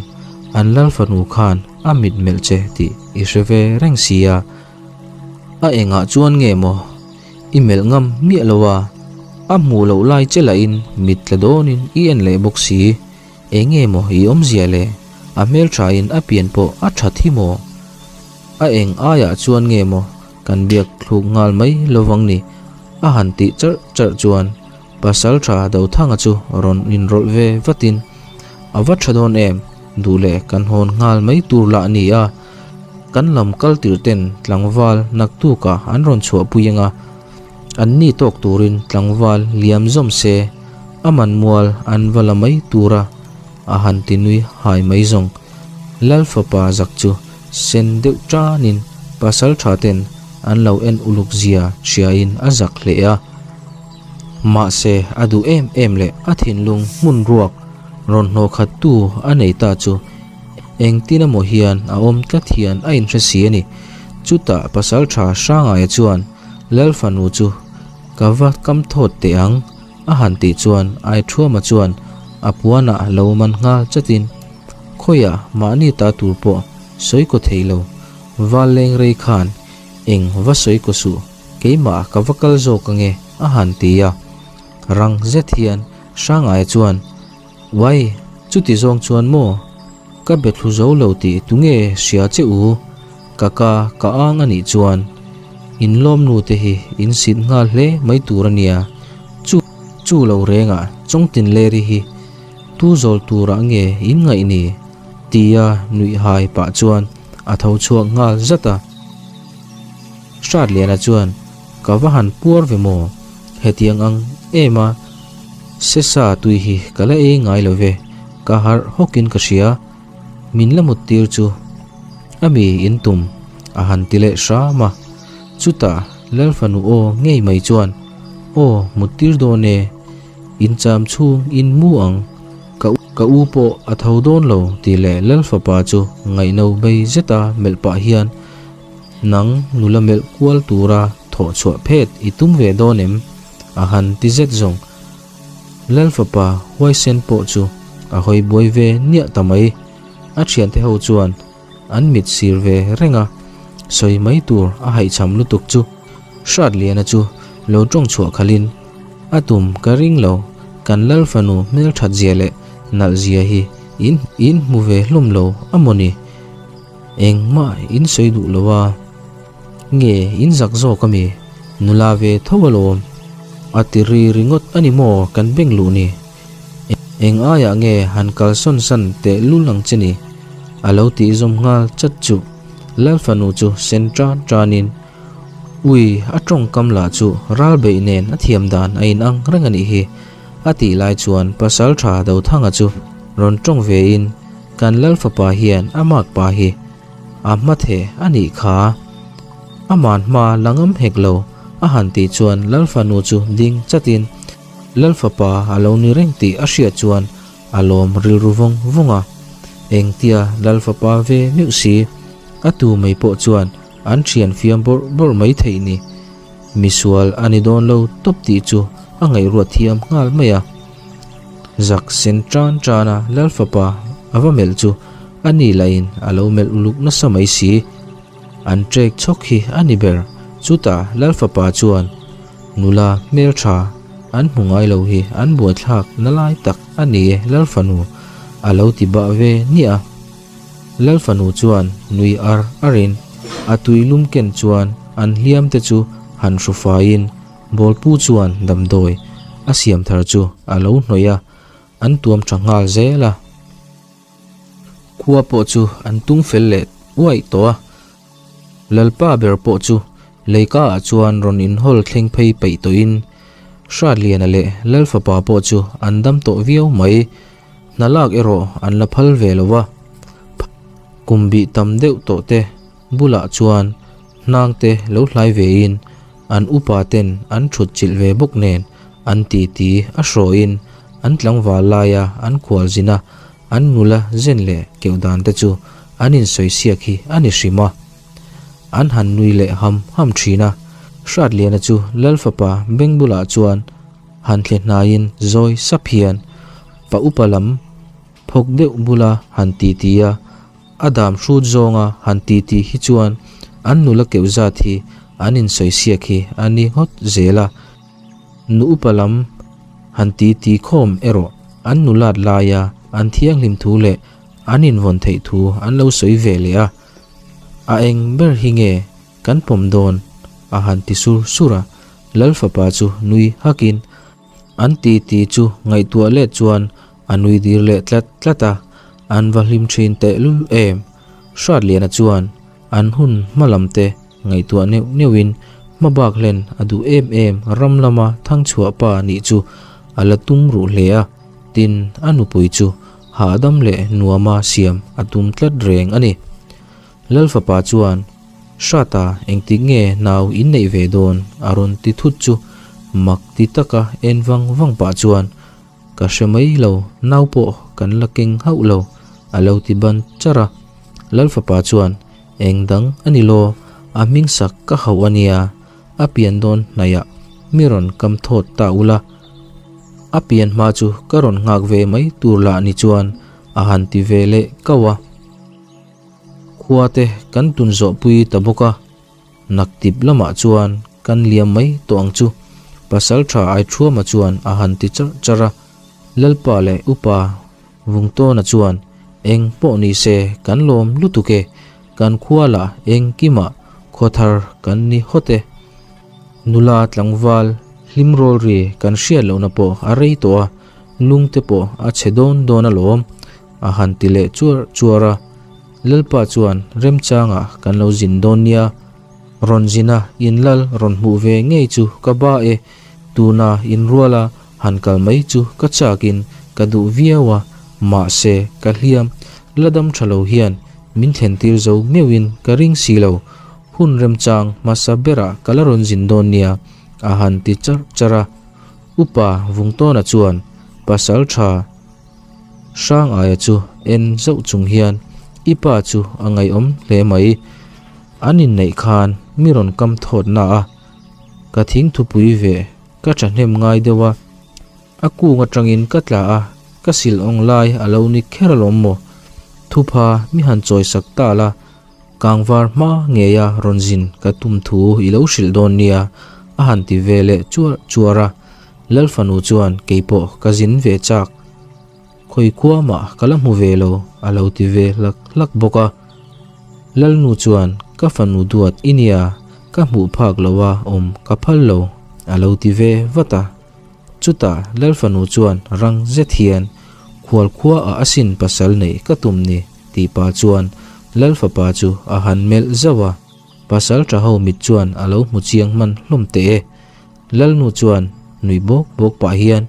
A: an Lalfanu khan a mitmelh che tih i hre ve reng si a. A engah chuan nge maw i melh ngam miah lo a, a hmuh loh lai che lahin mit tla dawnin i en leh bawk si. Enge maw i awmzia le? A hmelthain a pian pawh a tha thi maw? A eng aiah chuan nge maw kan biak thluk nghal mai lovang ni? A han tih charh charh chuan Pasaltha Dothanga chu rawn inrawlh ve vatin, A va tha dawn em? Duh leh kan hawn nghal mai tur lah ni a, kan lam kal tir ten tlangval naktukah an rawn chhuahpui anga, an ni tawk turin tlangval liam zawm se, a man mual an va la mai tura a han ti nui hai mai zawng. Lal fapa zak chu sen deuh tanin pasal tha ten an lo en uluk zia hriain a zak hle a. Mahse a duh em em leh a thinlung hmun ruak rawn hnawh khat tu a nei ta chu engtin emaw hian a awm tlat hian a inhre si a ni. Chutah pasal tha Hrangaia chuan Lal fanu chu ka va kam thawt teh ang a han tih chuan Aithuama chuan a puanah lo man nghal chatin khawiah mahni ta tur pawh sawi kaw thei lo val leng rei khan eng va sawi kaw suh keimah ka va kal zawk ange a han ti a. Rang zet hian Hrangaia chuan Uai chuti zawng chuan maw ka be thlu zo lo tih tunge hria che u ka ka ka ang a nih chuan in lawmnu te hi in sit nghal hle mai tur a nia chu chu lo rengah chawngtin leri hi tu zawl turah nge in ngaih ni tia nuih hai pah chuan a tho chhuak nghal zat a. Hratliana chuan ka va han puar ve maw hetiang ang em a sesa tui hi ka la ei ngai lo ve ka harh hawkin ka hria min la mut tir chu a mi in tum a han ti leh hram a chutah Lalfanu aw ngei mai chuan aw mut tir dawn e in cham chhung in mu ang ka ka u pawh a tho dawn lo tih leh Lalfapa chu ngaihno bei zeta melh pah hian Nang nula melh kual tura thawh chhuah phet i tum ve dawn em? A han ti zet zawng. Lal fapa huaisen pawh chu a hawi buai ve niah ta mai. A thiante ho chuan an mit sir ve reng a, sawi mai tur a haihchham lutuk chu Hratliana chu lo tawng chhuah khalhin, A tum ka ring lo, kan Lal fanu hmelthat zia leh nalh zia hi in in hmu ve hlawm lo a maw ni? Engmah in sawi duh lo a, nge in zak zawk a mi? Nula ve tho alawm. A ti ri ringawt a ni maw kan beng luh ni? Eng aiah nge han kalsawn san teh lul ang che ni? A lo tih zawm nghal chat chu Lal fanu chu sen tan tanin Ui a tawngkam lah chu ral beih nen a thiam dan a inang reng a nih hi a tih lai chuan Pasaltha Dothanga chu rawn tawng vein Kan Lal fapa hian a makpa hi a hma the a nih kha. Aman hma la ngam hek lo a han tih chuan Lal fanu chu ding chatin Lal fapa a lo ni reng tih a hriat chuan a lawm rilru vawng vawng a. Engtia Lal fapa ve meuh si a tu mai pawh chuan an thian fiam bawrh bawrh mai theih ni. Misual a ni dawn lo tawp tih chu a ngaihruat thiam nghal mai a. Zak sen tan tan a Lal fapa a va melh chu a ni lahin a lo melh uluk nasa mai si. An trek chhawk hi a ni ber. Chutah Lal fapa chuan, Nula hmeltha an hmu ngai lo hi an buaithlak na lai tak a ni e Lalfanu a lo ti bah ve nia. Lalfanu chuan nui ar arin a tui lum ken chuan an hliam te chu han hru faiin Bawlpu chuan damdawi a siam thar chu a lo hnawih a, an tuam tha nghal zel a. Khua pawh chu an tung fel leh uaih tawh a, Lalpa ber pawh chu leika ah chuan rawn inhawl thleng phei peih tawhin Hratliana leh Lalfapa pawh chu an dam tawh viau mai, hna lak erawh an la phal ve lo va. Kum bih tam deuh tawh te bulah chuan hnang te lo hlai vein an upa ten an thut chilh ve bawk nen an titi a hrawhin an tlangval laia an khual zin a, an nula zen leh keuh dan te chu an insawi siak hi a ni hrim a. An han nui leh ham ham thin a, Hratliana chu Lal fapa beng bulah chuan han thle hnaiin zawi sap hian pa upa lam phawk deuh bula han titi a, a dam hrut zawnga han titi hi chuan an nula keuh zat hi an insawi siak hi a ni ngawt zel a. Nu upa lam han titi khawm erawh an nulat laia an thianghlim thu leh an invawn theih thu an lo sawi ve leh a, a eng ber hi nge kan pawm dawn a han ti sur sur a, Lal fapa chu nui hakin an titi chu ngaihtuah let chuan a nui dir leh tlat tlat a, an va hlim thin tehlul em. Hratliana chuan an hun hma lam te ngaihtuah neuh neuhin hmabak hlen a duh em em ram lama thangchhuah pa nih chu a la tum ruh hle a, tin a nupui chu hahdam leh nuama siam a tum tlat reng a ni. Lal fapa chuan, Hrata engtik nge nau in neih ve dawn? a rawn ti thut chu mak ti taka en vang vang pah chuan, Ka hre mai lo, nau pawh kan la keng hauh lo, a lo ti ban char a. Lal fapa chuan, Eng dang a ni law, a hming sak ka hauh a nia, a pian dawn hnaihah mi rawn kam thawt ta ula, a pian hma chu ka rawn nghak ve mai tur lah ni chuan a han ti ve leh kauh a. Khua te kan tun zawh pui ta bawk a. Naktip lamah chuan kan liam mai tawh ang chu, Pasal tha Aithuama chuan a han ti charh charh a. Lalpa leh Upa Vungtawna chuan, Eng pawh ni se kan lawm lutuk e, kan khua lah engkimah khaw thar kan ni hawt e. Nula tlangval hlim rawl ri kan hriat lohna pawh a rei tawh a, lungte pawh a chhe dawn dawn alawm, a han ti leh chuar chuar a. Lalpa chuan remchangah kan lo zin dawn nia, rawn zina in lal rawn hmuh ve ngei chu ka ba e, tuna inruala han kal mai chu ka chakin ka duh viau a, mahse ka hliam la dam tha lo hian min thlen tir zo meuhin ka ring si lo, hun remchang hmasa berah ka la rawn zin dawn nia, a han ti charh charh a. Upa Vungtawna chuan pasal tha Hrangaia chu en zauh chung hian i pa chu a ngaihawm hle mai. An inneih khan mi rawn kam thawt na a, ka thing thupui ve ka thahnem ngai deuh a, a kung atangin ka tla a, ka sil awng lai a lo ni kher alawm maw? Thupha mi han chawisak ta la, kangvar hma ngeia rawn zin ka tum thu i lo hrilh dawn nia a han ti ve leh chuar chuar a. Lalfanu chuan keipawh ka zin ve chak, khawi khua mah ka la hmu ve lo a lo ti ve hlak hlak bawk a. Lalnu chuan ka fanu duat i nia, ka hmuh phak lo a awm ka phal lo a lo ti ve vat a. Chutah Lalfanu chuan rang zet hian khual khua ah asin pasal neih ka tum ni tih pah chuan Lalfapa chu a han melh zauh a. Pasal tha ho mit chuan a lo hmu chiang hman hlawm teh e. Lalnu chuan nui bawk bawk pah hian,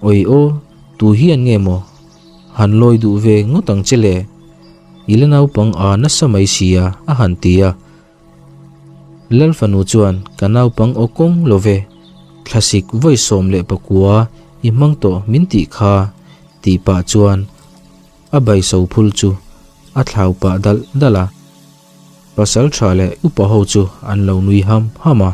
A: Awi aw, tu hian nge maw han lawi duh ve ngawt ang che le? I la naupang a nasa mai sia, a han ti a. Lal fanu chuan, Ka naupang aw kawng lo ve, thlasik vawi 11 i hmang tawh min tih kha, tih pah chuan a baiso phul chu a thlau pah dalh dalh a. Pasal tha leh upa ho chu an lo nui ham ham a.